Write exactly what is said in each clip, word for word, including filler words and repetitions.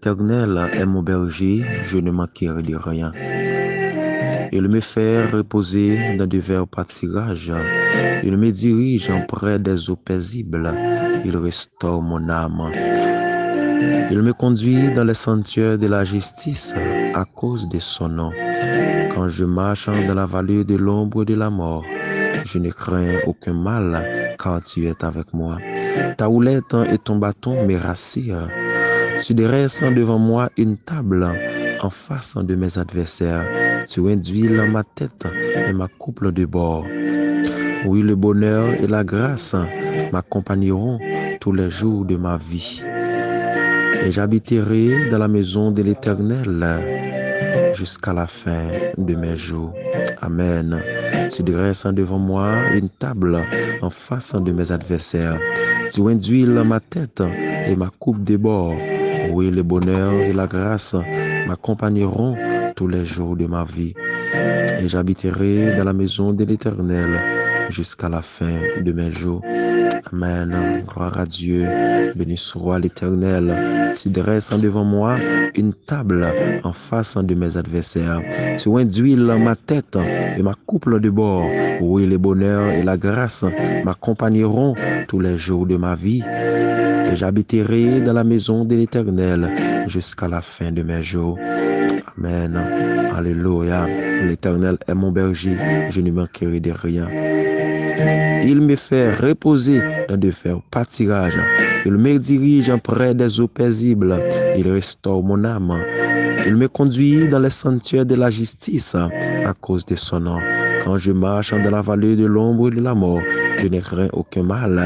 L'Éternel est mon berger, je ne manquerai de rien. Il me fait reposer dans de verts pâturages. Il me dirige près des eaux paisibles. Il restaure mon âme. Il me conduit dans les sentiers de la justice à cause de son nom. Quand je marche dans la vallée de l'ombre de la mort, je ne crains aucun mal, car tu es avec moi. Ta houlette et ton bâton me rassurent. Tu dresses devant moi une table en face de mes adversaires. Tu induis ma tête et ma coupe de bord. Oui, le bonheur et la grâce m'accompagneront tous les jours de ma vie. Et j'habiterai dans la maison de l'Éternel jusqu'à la fin de mes jours. Amen. Tu dresses devant moi une table en face de mes adversaires. Tu induis ma tête et ma coupe de bord. Oui, le bonheur et la grâce m'accompagneront tous les jours de ma vie. Et j'habiterai dans la maison de l'Éternel jusqu'à la fin de mes jours. Amen. Gloire à Dieu. Béni soit l'Éternel. Tu dresses devant moi une table en face de mes adversaires. Tu induis ma tête et ma coupe de bord. Oui, le bonheur et la grâce m'accompagneront tous les jours de ma vie. Et j'habiterai dans la maison de l'Éternel jusqu'à la fin de mes jours. Amen. Alléluia. L'Éternel est mon berger, je ne manquerai de rien. Il me fait reposer dans de verts pâturages. Il me dirige près des eaux paisibles. Il restaure mon âme. Il me conduit dans les sentiers de la justice à cause de son nom. Quand je marche dans la vallée de l'ombre de la mort, je ne crains aucun mal,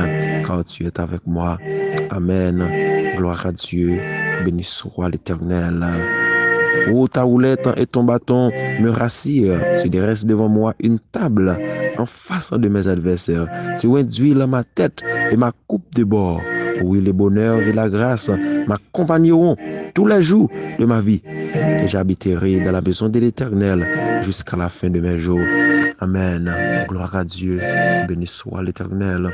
car tu es avec moi. Amen. Gloire à Dieu. Béni soit l'Éternel. Oh, ta houlette et ton bâton me rassurent. Tu dresses devant moi une table en face de mes adversaires. Tu induis ma tête et ma coupe de bord. Oui, le bonheur et la grâce m'accompagneront tous les jours de ma vie. Et j'habiterai dans la maison de l'Éternel jusqu'à la fin de mes jours. Amen. Gloire à Dieu. Béni soit l'Éternel.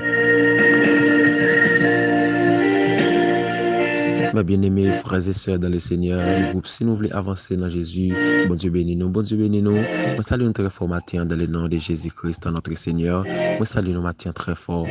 Mes bien-aimés frères et sœurs dans le Seigneur, gwoup Si Nou Vle Avanse nan Jezi, Bondye beni nou, Bondye beni nou. Mwen salye nou trè fò maten an dans le nom de Jésus-Christ, notre Seigneur. Mwen salye nou maten an trè fò.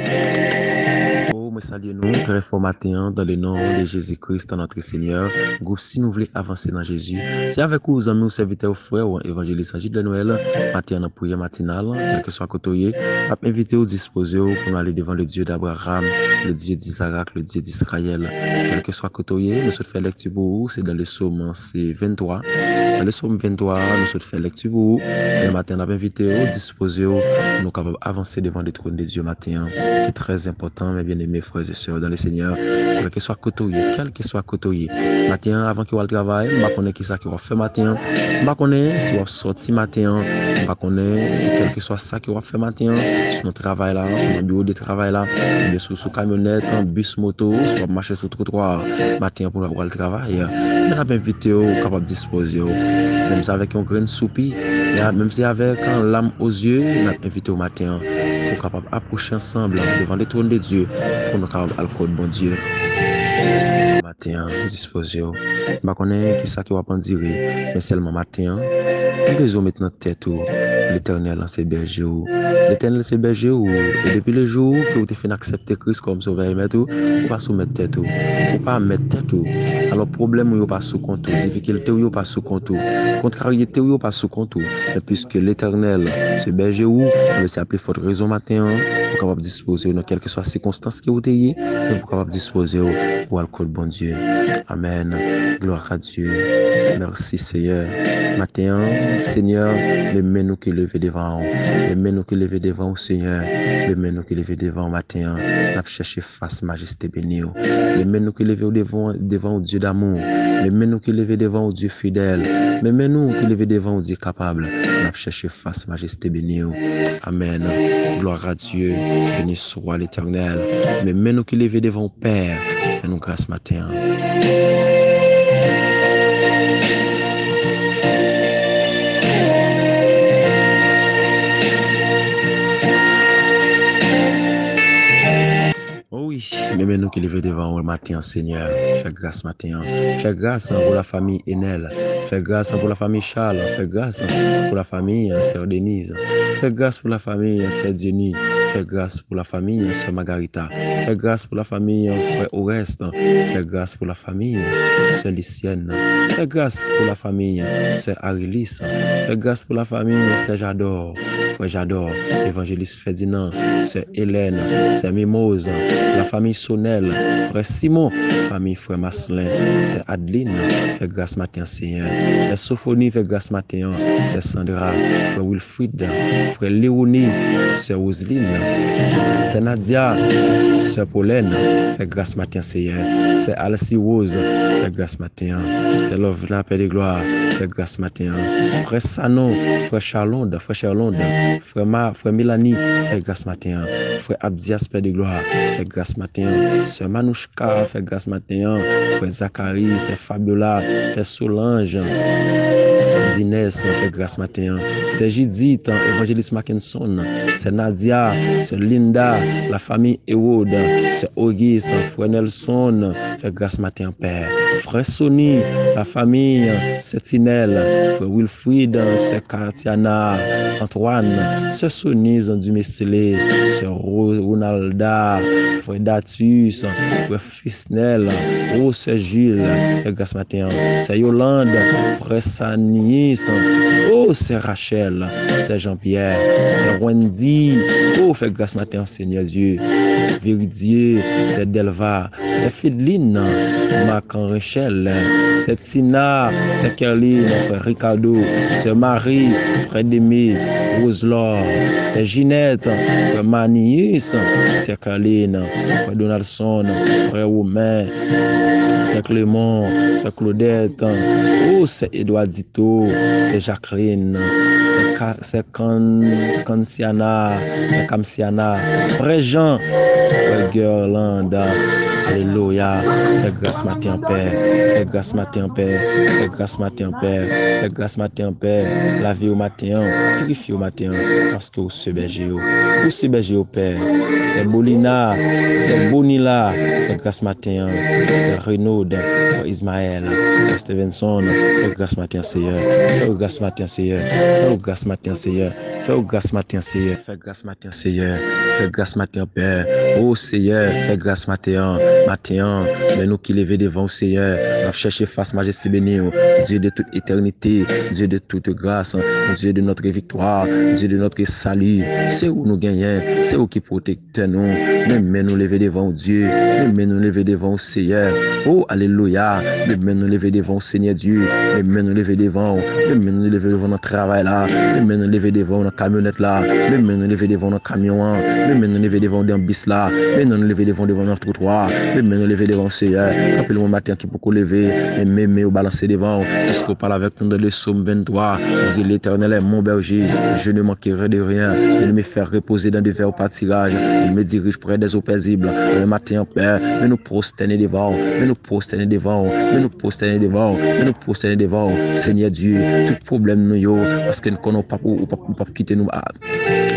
Oh, mwen salye nou trè fò maten an dans le nom de Jésus-Christ, notre Seigneur. Gwoup Si Nou Vle Avanse nan Jezi. Se avèk ou, zanmi w, sèvitè w, frè w, evanjelis Anjid Lenoël, maten an nan priyè matinal, kèlkeswa kote w ye, m ap envite w, dispoze w pou nou ale devan le Dieu d'Abraham, le Dieu d'Isaac, le Dieu d'Israël. Kèlkeswa kote w ye, nou sot fè lèkti pou ou, se dans le Psaume, se venntwa. Dans le Psaume venntwa, nou sot fè lèkti pou ou. Men maten an, n ap envite w, dispoze w, pou nou kapab avanse devan le trône de Dieu maten an. Se trè enpòtan, mes bien-aimés frères et sœurs dans le Seigneur. Kèlkeswa kote w ye, kèlkeswa kote w ye. Maten an, avan ke w al travay, m pa konnen kisa ke w ap fè maten an. M pa konnen si w ap sòti maten an. M pa konnen kèlkeswa sa ke w ap fè maten an. Si w nan travay la, si w nan biwo de travay la, oubyen si w sou kamyonèt, bis, moto, si w ap mache sou twotwa maten an pou w al travay. Men n ap envite w kapab dispoze w. Menm si avèk yon grenn soupi, menm si avèk yon lam o zye, n ap envite w maten an pou w kapab apwoche ansanm devan le trône de Dieu pou nou kapab al kot Bondye. Maten an, dispoze w. M pa konnen kisa ke w ap andire, men sèlman maten an, m bezwen w met nan tèt ou, Letènèl lan se bèje ou. Letènèl se bèje ou, e depi le jou ke w te fin aksepte Kris kòm Sovè e Mèt ou, ou pa soumèt tèt ou. Ou pa mèt tèt ou. Alò, pwoblèm ou yo pa sou kont ou, difikilte w yo pa sou kont ou, kontraryete w yo pa sou kont ou. Men piske Letènèl se bèje ou, se a pli fòt rezon maten an, ou kapab dispoze w nan kèlkeswa sikonstans ke ou te ye, men ou kapab dispoze w pou al kot Bondye. Amèn. Gloire à Dieu. Mèsi, Seyè. Maten an, Senyè, men men nou ki leve devan ou. Men men nou ki leve devan ou, Senyè. Men men nou ki leve devan ou maten an. N ap chèche fas majeste beni w. Men men nou ki leve w devan, devan ou, Dieu d'amour. Men men nou ki leve devan ou, Dieu fidèle. Men men nou ki leve devan ou, Dieu capable. N ap chèche fas majeste beni w. Amèn. Gloire à Dieu. Béni soit l'Éternel. Men men nou ki leve devan ou, Pè. Fè nou gras maten an. Oh wi. Men, men nou ki leve devan ou maten an, Senyè, fè gras maten an. Fè gras pou lafanmi Enèl. Fè gras pou lafanmi Chal. Fè gras pou lafanmi Sè Deniz. Fè gras pou lafanmi Sè Dyeni. Fè gras pou lafanmi Sè Magarita. Fè gras pou lafanmi Frè Orèst. Fè gras pou lafanmi Sè Lisyèn. Fè gras pou lafanmi Sè Arilis. Fè gras pou lafanmi Sè Jadò, Frè Jadò, Evanjelis Fèdinan, Sè Elèn, Sè Mimoz, lafanmi Sonèl, Frè Simon, fanmi Frè Maslin, Sè Adlin, fè gras maten an, Senyè. Sè Sofoni, fè gras maten an. Sè Sandra, Frè Wilfrid, Frè Lewoni, Sè Woslin, Sè Nadia, Sè Polèn, fè gras maten an, Senyè. Sè Alsi Woz, fè gras maten an. Sè Lovna, Pè de Glwa, fè gras maten an. Frè Sanon, Frè Chalond, Frè Chèlond, Frè Ma, Frè Melani, fè gras maten an. Frè Abdias, Pè de Glwa, fè gras maten an. Sè Manouchka, fè gras maten an. Frè Zakari, Sè Fabiola, Sè Solanj, Dinès, fè gras maten an. Sè Jidit, Evanjelis Mackenson, Sè Nadia, Sè Linda, lafanmi Ewod, Sè Ogist, Frè Nèlson, fè gras maten an, Pè. Frè Soni, lafanmi Sè Tinèl, Frè Wilfrid, Sè Katiana, Antwàn, Sè Soni, Zan Dimesle, Sè Ro-, Ronalda, Frè Datus, Frè Fisnèl, o Sè Jil, fè gras maten an. Sè Yoland, Frè Sanis, o Sè Rachèl, Sè Janpyè, Sè Wendy, o fè gras maten an, Senyè Dye. Veridye, Sè Dèlva, Sè Fedlin, Makan Rechèl, Sè Tina, Sè Kèlin, Frè Ricardo, Sè Mari, Frè Deme, Wozlò, Sè Jinèt, Frè Maniyis, Sè Kèlin, Frè Donaldson, Frè Women, Sè Klemon, Sè Klodèt, o Sè Edwadito, Sè Jaklin, Sè Ka-, Sè Kan-, Kansyana, Sè Kamsyana, Frè Jan, Frè Gerlanda. Alelouya. Fè gras maten an, Pè. Fè gras maten an, Pè. Fè gras maten an, Pè. Fè gras maten an, Pè. Lave yo maten an. Pirifye yo maten an. Paske ou se bèje yo. Ou se bèje yo, Pè. Sè Bolina, Sè Bonila, fè gras maten an. Sè Renaud, Frè Ismaël, Frè Stevenson, fè gras maten an, Seyè. Fè yo gras maten an, Seyè. Fè yo gras maten an, Seyè. Fè yo gras maten an, Seyè. Fè gras maten an, Seyè. Fè gras maten an, Pè. O Seyè, fè gras maten an. Maten an, men nou ki leve devan ou, Seyè. N ap chèche fas majeste beni w. Dieu de toute éternité, Dieu de toute grâce, Dieu de notre victoire, Dieu de notre salut. Se ou nou genyen, se ou ki pwotektè nou. Men, men nou leve devan ou, Dye. Men, men nou leve devan ou, Seyè. O, alelouya. Men, men nou leve devan ou, Senyè Dye. Men, men nou leve devan ou. Men, men nou leve devan ou nan travay la. Men, men nou leve devan ou nan kamyonèt la. Men, men nou leve devan ou nan kamyon an. Men, men nou leve devan ou nan bis la. Men, men nou leve devan ou devan nan twotwa. Men, men nou leve devan ou, Seyè. Anpil moun maten an ki poko leve, men, men, men yo balanse devan ou. Piske ou pale avèk nou nan le Sòm venntwa, ou di, L'Éternel est mon berger, je ne manquerai de rien. Il me fait reposer dans de verts pâturages. Il me dirige près des eaux paisibles. Le maten an, Pè, men nou pwostène devan ou, men nou pwostène devan ou, men nou pwostène devan ou, men nou pwostène devan ou. Senyè Dye, tout pwoblèm nou yo, paske n konnen ou p ap, ou p ap, ou p ap kite nou, a,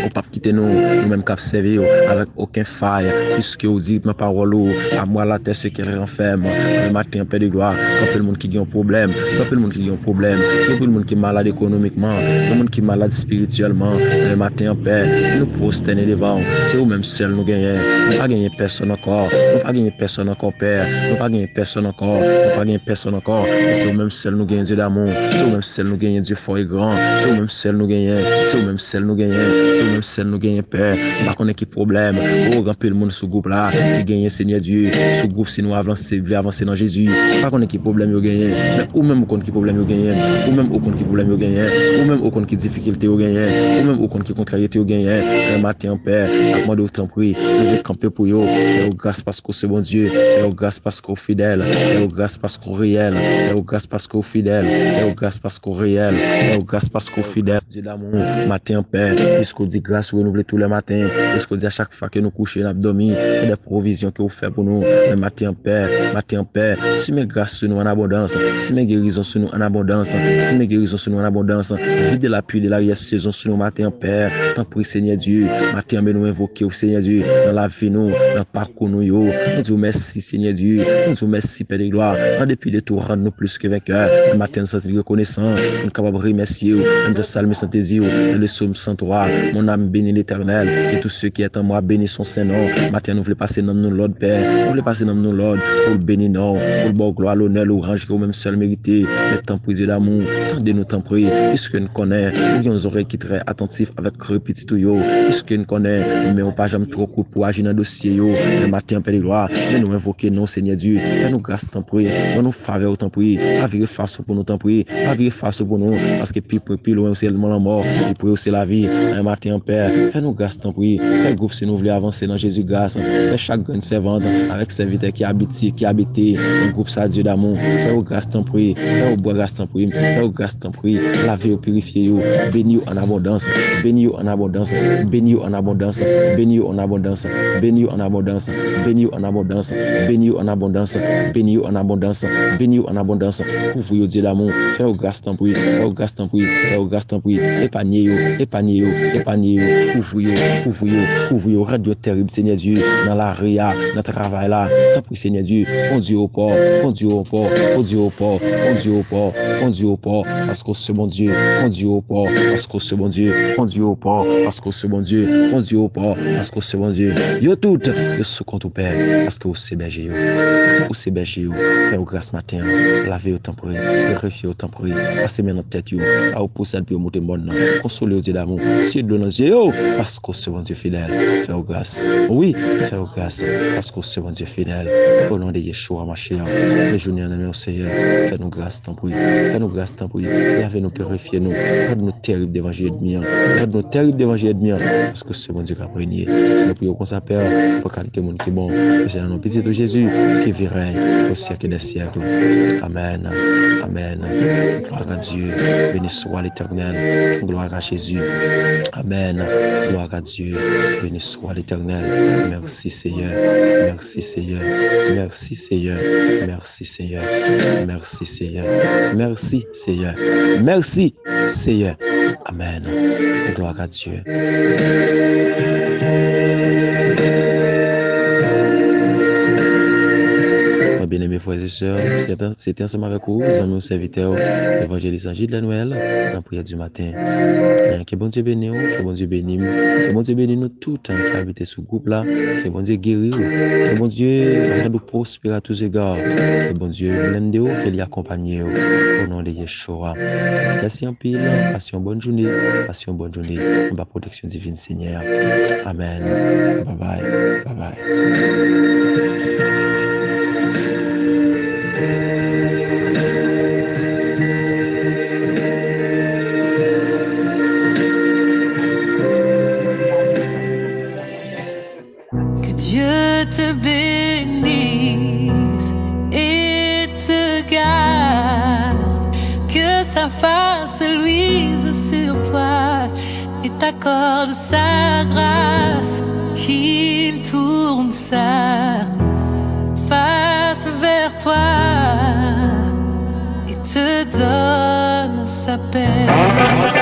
ou p ap kite nou, nou menm k ap sèvi w, avèk okenn fay, piske ou di nan pawòl ou, à moi la terre, ce qu'elle renferme. Le maten an, Pè de glwa, gen anpil moun ki gen yon pwoblèm, gen anpil moun ki gen yon pwoblèm, gen anpil moun ki malad ekonomikman, gen moun ki malad espirityèlman. Le maten an, Pè, nou pwostène devan w. Se ou menm sèl nou genyen. Nou pa genyen pèsonn ankò. Nou pa genyen pèsonn ankò, Pè. Nou pa genyen pèsonn ankò. Nou pa genyen pèsonn ankò. Se ou menm sèl nou genyen, Dye damou. Se ou menm sèl nou genyen, Dye fò e gran. Se ou menm sèl nou genyen. Se ou menm sèl nou genyen. Se ou menm sèl nou genyen, Pè. M pa konnen ki pwoblèm. O, gen anpil moun sou gwoup la ki genyen, Senyè Dye. Sou gwoup, si nou avanse, vle avanse nan Jezi. M pa konnen ki pwoblèm yo genyen. Men ou menm ou konn ki pwoblèm yo genyen. Ou menm ou konn ki pwoblèm yo genyen. Ou menm ou konn ki difikilte yo genyen. Ou menm ou konn ki kontrarite yo genyen. Le maten an, Pè, n ap mande w, tanpri, leve kanpe pou yo. Fè yo gras paske w se Bondye. Fè yo gras paske w fidèl. Fè yo gras paske w reyèl. Fè yo gras paske w fidèl. Fè yo gras paske w reyèl. Fè yo gras paske w fidèl. Dye damou, maten an, Pè, piske w di gras ou renouvle tou lè maten, piske w di a chak fwa ke nou kouche, n ap dòmi, gen de pwovizyon ke w fè pou nou, Men maten an, Pè, maten an, Pè, simen gras sou nou an abondans, simen gerizon sou nou an abondans, simen gerizon sou nou an abondans, vide lapli de laryè sezon sou nou maten an, Pè. Tanpri, Senyè Dye, maten an, men nou envoke w, Senyè Dye, nan lavi nou, nan pakou nou yo. Nou di w mèsi, Senyè Dye. Nou di w mèsi, Pè de glwa. An depi de tou, rann nou plis ke venkè. Maten an, nou santi n rekonesan pou n kapab remèsye w. Menm jan salmis lan te di w nan le sòm san twa, Mon âme bénit l'Éternel, et tout ce qui est en moi bénisse son saint nom. Maten an, nou vle pase nanm nou lòd, Pè. Nou vle pase nanm nou lòd pou l beni non w, pou l ba w glwa, lonè, lwanj ke ou menm sèl merite. Men tanpri, Dye damou, tande nou, tanpri, piske n konnen ou gen yon zòrèy ki trè atantif avèk kri pitit ou yo, piske n konnen men w pa janm twò kout pou aji nan dosye yo. Men maten an, Pè de glwa, men nou envoke non w, Senyè Dye. Fè nou gras, tanpri. Ban nou favè w, tanpri. Pa vire fas ou pou nou, tanpri. Pa vire fas ou pou nou, paske pi pre, pi lwen w se lanmò, pi pre w se lavi. Nan maten an, Pè, fè nou gras, tanpri. Fè gwoup Si Nou Vle Avanse nan Jezi gras. Fè chak grenn sèvant avèk sèvitè ki abitye, ki abite nan gwoup sa, Dye damou. Fè yo gras, tanpri. Fè yo bwa gras, tanpri. Fè yo gras, tanpri. Lave yo, pirifye yo. Beni yo an abondans. Beni yo an abondans. Beni yo an abondans. Beni yo an abondans. Beni yo an abondans. Beni yo an abondans. Beni yo an abondans. Beni yo an abondans. Beni yo an abondans. Kouvri yo, Dye damou. Fè yo gras, tanpri. Fè yo gras, tanpri. Fè yo gras, tanpri. Epanye yo. Epanye yo. Epanye yo. Kouvri yo. Kouvri yo. Kouvri yo. Rann yo terib, Senyè Dye, nan lari a, nan travay la. Tanpri, Senyè Dye, kondui yo pò. Kondui yo pò. Kondui yo pò. Kondui yo pò. Kondui yo pò. Paske w se Bondye. Kondui yo pò. Paske w se Bondye. Kondui yo pò. Paske w se Bondye. Kondui yo pò. Paske w se Bondye. Yo tout, yo sou kont ou, Pè, paske ou se bèje yo. Ou se bèje yo. Fè yo gras maten an. Lave yo, tanpri. Pirifye yo, tanpri. Pase men nan tèt yo. Ba yo pousad pou yo moute mòn nan. Konsole yo, Dye damou. Siye dlo nan zye yo. Paske ou se Bondye fidèl. Fè yo gras. Wi, fè yo gras. Paske ou se Bondye fidèl. O non de Yeshua Mashiach. Men jounen an nan men w, Seyè. Fè nou gras, tanpri. Fè nou gras, tanpri. Lave nou, pirifye nou. Rann nou terib devan je ènmi an. Rann nou terib devan je ènmi an. Paske se Bondye k ap renye. Se nou priye w konsa, Pè, pou kalite moun ki bon. E se nan non pitit ou Jezi ki viv, règne au siècle des siècles. Amèn. Amèn. Gloire à Dieu. Béni soit l'Éternel. Gloire à Jésus. Amèn. Gloire à Dieu. Béni soit l'Éternel. Merci Seigneur. Merci Seigneur. Merci Seigneur. Merci Seigneur. Merci Seigneur. Merci Seigneur. Merci Seyè. Amèn. Gloire à Dieu. Mwen byeneme frè e sè, se te, se te ansanm avèk ou, zanmi w, sèvitè w, evanjelis Anjil Lè Nwèl, nan priyè di maten. Ke Bondye beni w, ke Bondye beni m, ke Bondye beni nou tout ki abite sou gwoup la, ke Bondye geri w, ke Bondye rann ou pwospè à tous égards, ke Bondye blende w, ke li akonpanye w, o non de Yeshua. Mèsi anpil, pase yon bòn jounen, pase yon bòn jounen, anba pwoteksyon divin Senyè a. Amèn. Babay, babay. Que Dieu te bénisse et te garde, que sa face luise sur toi et t'accorde sa grâce, qu'il tourne sa face vers toi et te donne sa paix.